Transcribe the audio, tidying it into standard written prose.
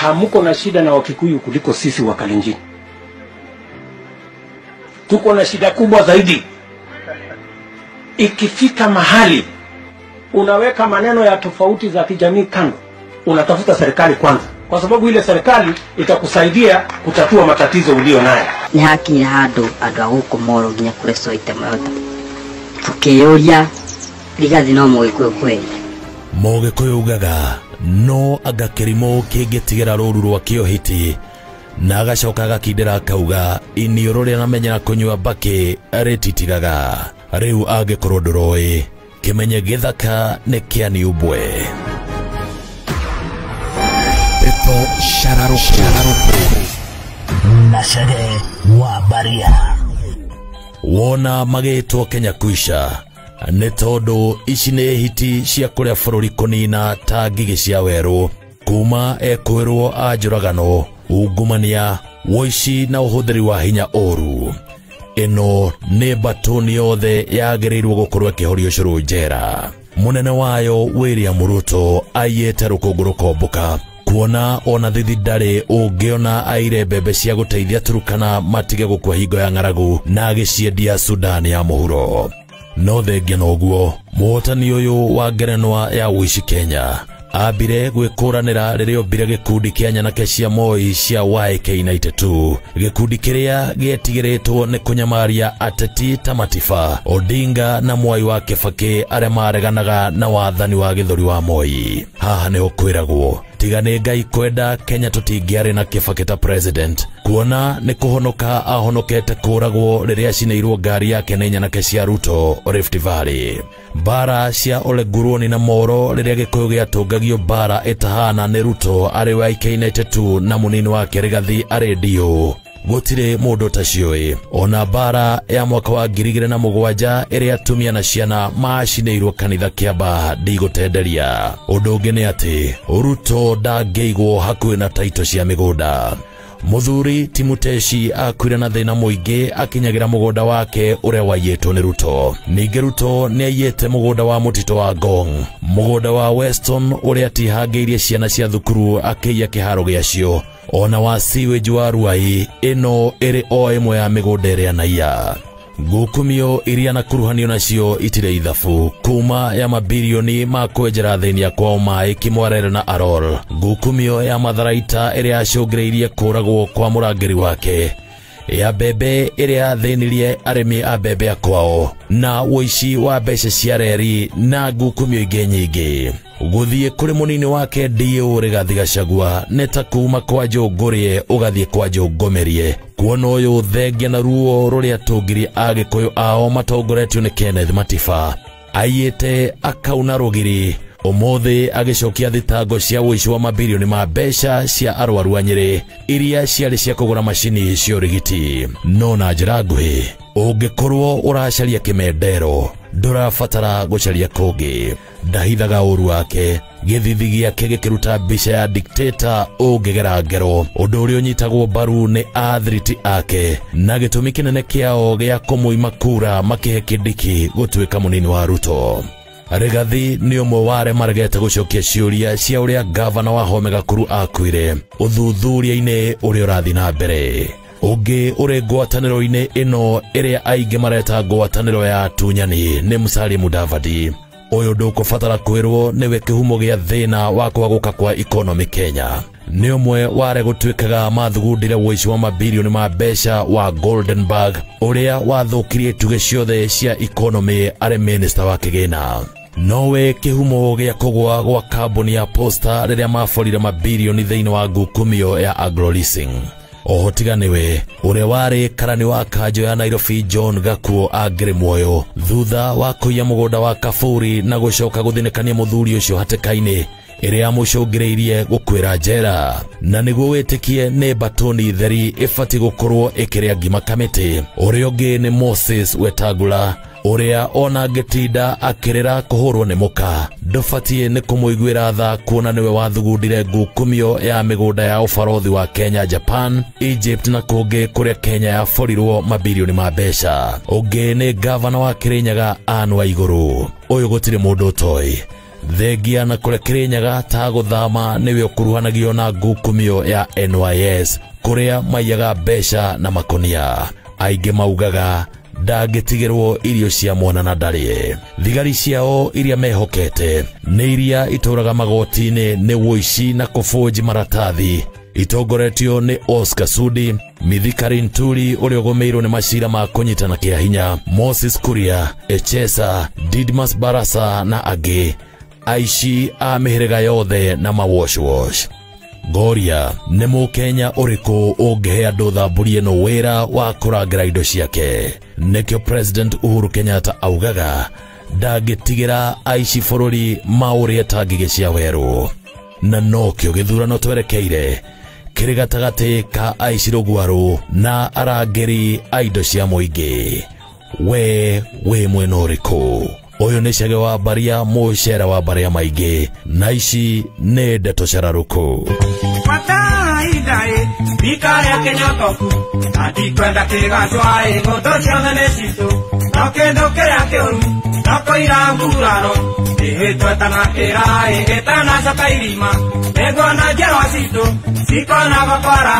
Hamuko na shida na Wakikuyu kuliko sisi wa Kalenjin. Tuko na shida kubwa zaidi. Ikifika mahali unaweka maneno ya tofauti za kijamii kando, unatafuta serikali kwanza, kwa sababu ile serikali itakusaidia kutatua matatizo ulio nayo. Ni haki ya handu andu a guku Molo nginya kure Soita Mayota tukiyuria Rigathi no Mũgĩkũyũ kweli. Mũgĩkũyũ ugaga no anga kĩrimũ kĩngĩtigĩra rũru rwa kĩohiti na agacoka agakindĩra akauga iniũrũ rĩrĩa namenyera kũnyua mbakĩ rĩtitigaga. Rĩu angĩkorwo ndũroĩ kĩmenye gĩthaka nĩ kĩa niũmbwe. Peto Shararuku na Chege wa Baria. Wona magĩtwo Kenya kuisha nĩ tondũ ici nĩ hiti cia kũrĩa bũrũri kũnina ta ngigĩ cia werũ kuma ekwĩrwo a njũragano, ungumania, woici na ũhũthĩri wa hinya ũru. Ĩno nĩ mbatũni yothe yagĩrĩirwo gũkorwo ĩkĩhorio ũcũrũ njera. Mũnene wayo William Ruto aiyĩte rũkũngũ rũkombũka kuona ona thithi ndarĩ ũngĩona aire mbembe cia gũteithia Turkana matige gũkua hingo ya ng'aragu na agĩciendia Sudan ya mũhuro. No thengia noguo mũhotani ũyũ wa ngerenwa ya ũici Kenya ambire gwĩkũranĩra rĩrĩa ombire gĩkundi kĩa nyanake cia Moi cia YK92, gĩkundi kĩrĩa gĩetigĩrĩtwo nĩ kũnyamaria ateti ta Matiba, Odinga na Mwai wa Kibaki arĩa mareganaga na wathani wa gĩthũri wa Moi. Haha nĩho kwĩragwo tiga nĩ Ngai kwenda Kenya tũtingĩarĩ na Kibaki ta president, kuona nĩ kũhonoka ahonokete kũragwo rĩrĩa acinĩirwo ngari yake nĩ nyanake cia Ruto Rift Valley. Mbara cia Ole Nguruni na Moro rĩrĩa Gĩkũyũ gĩatũngagio mbara ĩtahana nĩ Ruto arĩ YK92 na mũnini wake Rigathi arĩ DO. Gũtirĩ mũndũ ũtaciũĩ. Ona mbara ya mwaka wa 2007 ĩrĩa atumia na ciana macinĩirwo kanitha Kĩamba ndigũtenderia. Ũndũ ũngĩ nĩ atĩ Ruto ndangĩigwo hakuhĩ na taito cia mĩgũnda. Mũthuri ti Muteshi akuire na thĩna mũingĩ akinyagĩra mũgũnda wake ũrĩa waiyĩtwo nĩ Ruto. Ningĩ Ruto nĩ aiyĩte mũgũnda wa mũtitũ wa Ngong, mũgũnda wa Weston ũrĩa atihangĩirie ciana cia thukuru akĩiya kĩharo gĩacio, ona wa sewage wa Ruai. Ĩno ĩrĩ o ĩmwe ya mĩgũnda ĩrĩa anaiya. Ngukumio iria nakuruhanio nacio itirĩ ithabu kuma ya mabilioni ma kwenjera thĩnia kwao maĩ Kimwarere na Aror, ngukumio ya matharaita ĩrĩa yacũngĩrĩirie kũragwo kwa mũrangĩri wake, ya mbembe ĩrĩa yathĩnirie arĩmi a mbembe a kwao, na ũici wa mbeca cia reri na ngukumio ingĩ nyingĩ. Gũthiĩ kũrĩ mũnini wake DO Rigathi Gachagua nĩ ta kuma kwa Njũngũrĩe ũgathiĩ kwa Njũngũmĩrie, kuona ũyũ thengia na ruo rũrĩa tũngirie Agĩkũyũ ao matongoretio nĩ Kenneth Matiba aiyĩte akauna rũgiri ũmũthĩ agĩcokia thitango cia ũici wa mabilioni ma mbeca cia arwaru a Nyĩrĩ iria ciarĩ cia kũgũra macini cia ũrigiti. No na njĩra nguhĩ, ũngĩkorwo ũracaria kĩmendero ndũrabatara gũcaria kũngĩ. Ndahithaga ũru wake, gĩthithi gĩake gĩkĩruta mbica ya dictator ũngĩgera ngero, ũndũ ũrĩa ũnyitagwo mbaru nĩ athiriti ake na gĩtũmi kĩnene kĩao gĩa kũmũima kura makĩhe Kindiki gũtuĩka mũnini wa Ruto. Rigathi nĩ ũmwe wa arĩa maregete gũcokia ciũria cia ũrĩa gavana wa Home Gakuru akuire ũthuthuria-inĩ ũrĩa ũrathiĩ na mbere. Ũngĩ ũrĩ ngwatanĩro-inĩ ĩno ĩrĩa aingĩ mareta ngwatanĩro ya atunyani nĩ Musalia Mudavadi. Ũyũ ndũkũbatara kwĩrwo nĩwe kĩhumo gĩa thĩna wa kwagũka kwa economy Kenya. Nĩ ũmwe wa arĩa gũtuĩkaga mathugundire ũici wa mabilioni ma mbeca wa Goldenberg ũrĩa wathũkirie itugĩ ciothe cia economy arĩ minister wa kĩgĩna. Nowe kĩhumo gĩa kũgũa gwa kambuni ya Posta rĩrĩa maborire mabilioni thĩinĩ wa ngukumio ya Agro Leasing. Oho tiga nĩwe ũrĩa warĩ karani wa kanjũ ya Nairobi John Gakuo angĩrĩ muoyo thutha wa kũiya mũgũnda wa Kaburi na gũcoka gũthinĩkania mũthuri ũcio hatĩka-inĩ ĩrĩa yamũcũngĩrĩirie gũkuĩra njera. Na nĩguo wĩtĩkie nĩ mbatũni theri ĩbatiĩ gũkorwo ĩkĩrĩa ngima kamĩtĩ. Ũrĩa ũngĩ nĩ Moses Wetangula ũrĩa ona angĩtinda akĩrĩra kũhũrwo nĩ mũka ndũbatiĩ nĩ kũmũiguĩra tha kuona nĩwe wathugundire ngukumio ya mĩgũnda ya ũbarothi wa Kenya, Japan, Egypt na kũngĩ kũrĩa Kenya yaborirwo mabilioni ma mbeca. Ũngĩ nĩ gavana wa Kĩrĩnyaga Anne Waigũrũ. Ũyũ gũtirĩ mũndũ ũtoĩ. Thengia na kũrĩa Kĩrĩnyaga ta gũthama nĩwe ũkuruhanagio na ngukumio ya NYS kũrĩa maiyaga mbeca na makonia. Aingĩ maugaga ndangĩtigĩrwo irio cia mwana na ndarĩe. Thigari ciao iria mehokete nĩ iria itũraga magoti-inĩ nĩ wũici na kũbũnji maratathi, itongoretio nĩ Oscar Sudi, Mithika Linturi ũrĩa ũgũmĩirwo nĩ macira ma kũnyitana kĩa hinya, Moses Kuria, Echesa, Didmas Barasa na angĩ, aici a mĩhĩrĩga yothe na mawoshwosh. Ngoria nĩ mũkenya ũrĩkũ ũngĩhe andũ thamburi ĩno wĩra wa kũrangĩra indo ciake? Nĩkĩo President Uhuru Kenyatta augaga ndangĩtigĩra aici bũrũri maũrĩe ta ngigĩ cia werũ. Na nokĩo gĩthurano twerekeire kĩrĩ gatagatĩ ka aici rũgwaru na arangĩri a indo cia mũingĩ. We wĩ mwena ũrĩkũ? Ũyũ nĩ Chege wa Mbaria, mũcera wa Mbaria maingĩ, na ici nĩ ndeto cararũkũ. Ikaya Kenya toku atikwenda kĩgacwa ng'ũndũ ciothe nĩ citũ no kĩndũ kĩrĩa kĩũru no kũira nguraro ĩhĩtwo ĩtanakĩra ĩtanacoka irima nĩguo na njiarwa citũ cikona gũkwara.